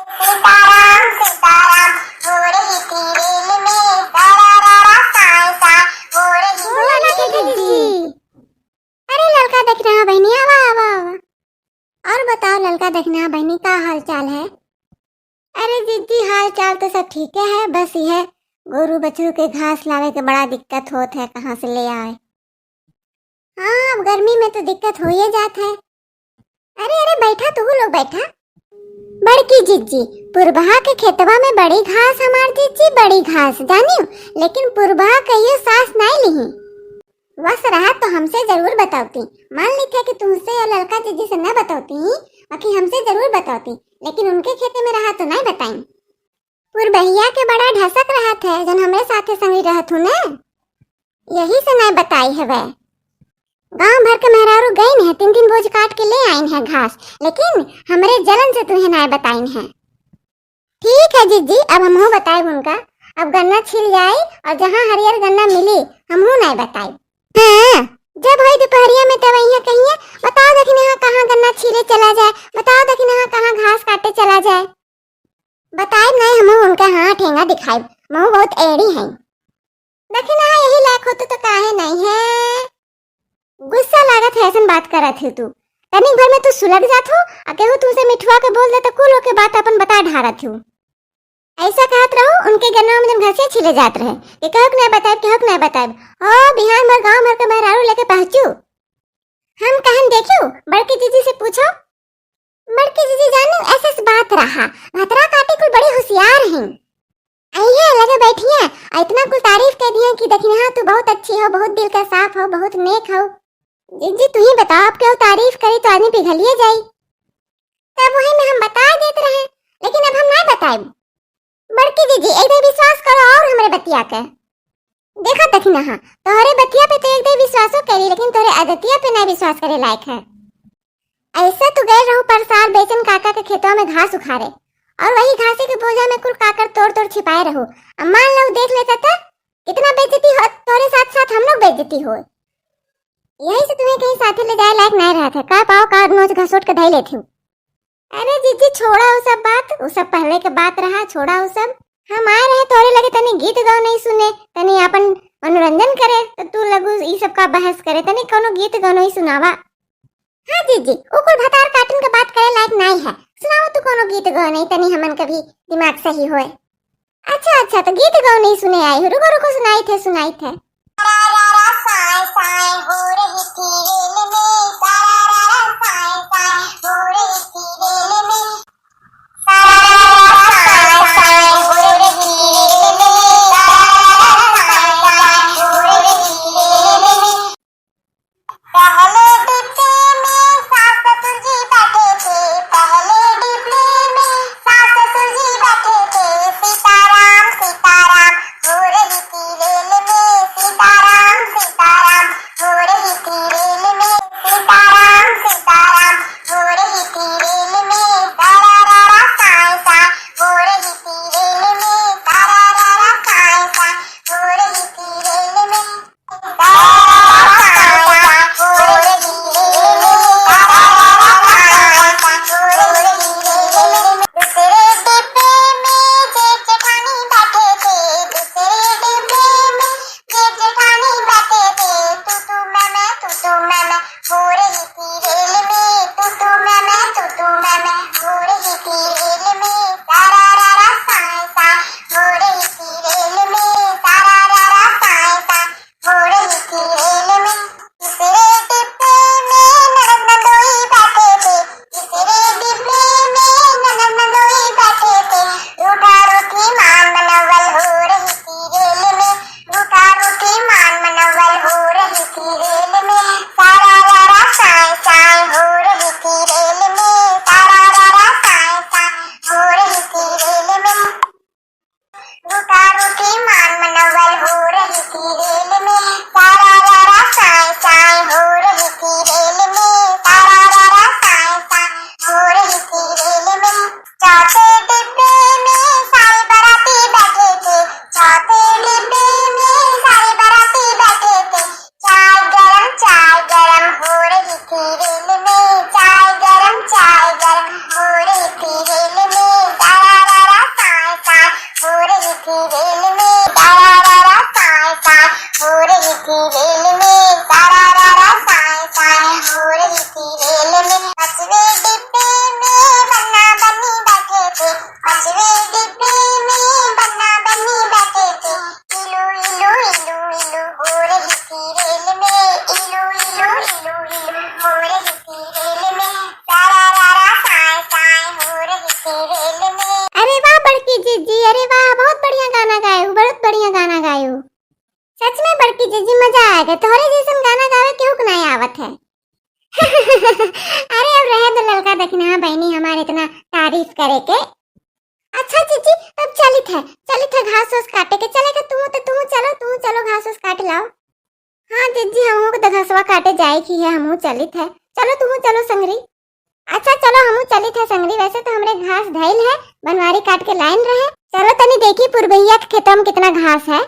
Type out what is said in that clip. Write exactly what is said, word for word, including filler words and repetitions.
सीताराम, सीताराम, हो रही थी रेल में, सारा रा रा साए साए, हो रही थी रेल में। अरे ललका दखिनहा बहिनी, आवा, आवा, आवा। और बताओ ललका दखिनहा बहिनी, का हाल चाल है? अरे जिज्जी, हाल चाल तो सब ठीके है, बस यह गोरू बछरू के घास लावे के बड़ा दिक्कत होत है, कहाँ से ले आए। हाँ, अब गर्मी में तो दिक्कत होइए जात है। अरे, अरे, बैठा, तू लोग बैठा। बड़की जिज्जी, पुरबहा के खेतवा में बड़ी घास हमार जिज्जी, बड़ी घास, जानियो, लेकिन पुरबहा कहियो सास नाई लिही। वस रहत तो हमसे जरूर बतौती। मान ली थे कि तुमसे या ललका जिज्जी से न बतौती, बाकी हमसे जरूर बतौती, लेकिन उनके खेते में रहा तो नाई बताई। पुरबहिया के बड़ा ढसक रहत है, जौन हमरे साथे संगी रहत हूँ न, यही से नाय बताई हवे। गांव भर के मेहरारू गईन है, तीन दिन बोझ काट के ले आइन है घास, लेकिन हमरे जलन से तुहे नाय बताइन है। ठीक है जिज्जी, अब हमहू बताइब उनका। अब गन्ना छिल जाई और जहाँ हरियर गन्ना मिली, हमहू नाय बताइब। हाँ, जब होई दोपहरिया में तब अइहें कहिए, "बताओ दखिनहा कहाँ गन्ना छीले चला जाए, बताओ दखिनहा कहाँ घास काटे चला जाए।" बताइब नहीं, हमहू उनका हाँ ठेंगा दिखाइब, महू बहुत एड़ी हैं। दखिनहा यही लायक होतू तो काहे नहीं है? गुस्सा लागत है, ऐसन बात करत है तू। तनिक भर में तू सुलग जात हो, आ केहू तुमसे मिठुआ के बोल दे तो कुल ओके बात अपन बता ढारत हो। ऐसा कहत रहो, उनके गन्ना में जौन घसिया छीले जात रहे, कि कहूक नहीं बताइब, कहूक नहीं बताइब। ओ, बिहान भर गांव भर के मेहरारू लेके पहुंचू। हम कहन देखियो, बड़की जिज्जी से पूछो। बड़की जिज्जी जानियो, ऐसे से बात रहा, भतरा काटी कुल बड़ी होशियार हैं। अइहें लगे बैठिहें, आ इतना कुल तारीफ कइ दिहें कि दखिनहा तू बहुत अच्छी हो, बहुत दिल का साफ हो, बहुत नेक हो। जिज्जी तू ही बताओ, अब केहू तारीफ करी तो आदमी पिघलिए जाई। तब वही में हम बता देत रहे, लेकिन अब हम नाय बताइब। बड़की जिज्जी, एक दे विश्वास करो और हमरे बतिया के। देखा दखिनहा, तोहरे बतिया पे तो एक दे विश्वासो करी, लेकिन तोहरे आदतिया पे नाय विश्वास करे लायक है। ऐसा तू गए रहू पर साल बेचन काका के खेतवा में घास उखाड़े, और वही घासे के बोझा में कुल काकर तोड़ तोड़ छिपाए रहू। अब मान लो देख लेता तो कितना बेइज्जती हो, तोरे साथ साथ हम लोग बेइज्जती हो। यही से तुम्हें कहीं साथे ले जाए लायक नहीं रहत है। का पाओ का नोच घसोट के धई लेत हूँ। अरे जिज्जी, छोड़ा वो सब बात, वो सब पहले के बात रहा, छोड़ा वो सब। हम आए रहे तोरे लगे तनी गीत गौनई सुने, तनी अपन मनोरंजन करे, तो तू लगू ई सब का बहस करे, तनी कोनो गीत गौनई सुनावा। हाँ जिज्जी, उ कुल भतार काटन के बात करे लायक नाई है। सुनावा तू कोनो गीत गौनई, तनी हमन के भी दिमाग सही होए। अच्छा, अच्छा, तो गीत गौनई सुने आई हो। रुको, रुको, सुनाई थे, सुनाई थे। पहले डिब्बे में सास ससुर जी बैठे थे, पहले डिब्बे में सास ससुर जी बैठे थे। सीताराम सीताराम हो रही थी रेल में, अच्छा जीजी, तब चलित है, चलित है घास वास काटे के। चले के तू तो, तू चलो, तू चलो घास वास काट लाओ। हाँ जीजी, हमहू के तो घासवा काटे जाए की है, हमहू चलित है। चलो तू चलो संगरी। अच्छा चलो, हमहू चलित है संगरी। वैसे तो हमरे घास धइल है, बनवारी काट के लाइन रहे। चलो तनी देखी पुरबैया के खेतवा में कितना घास है।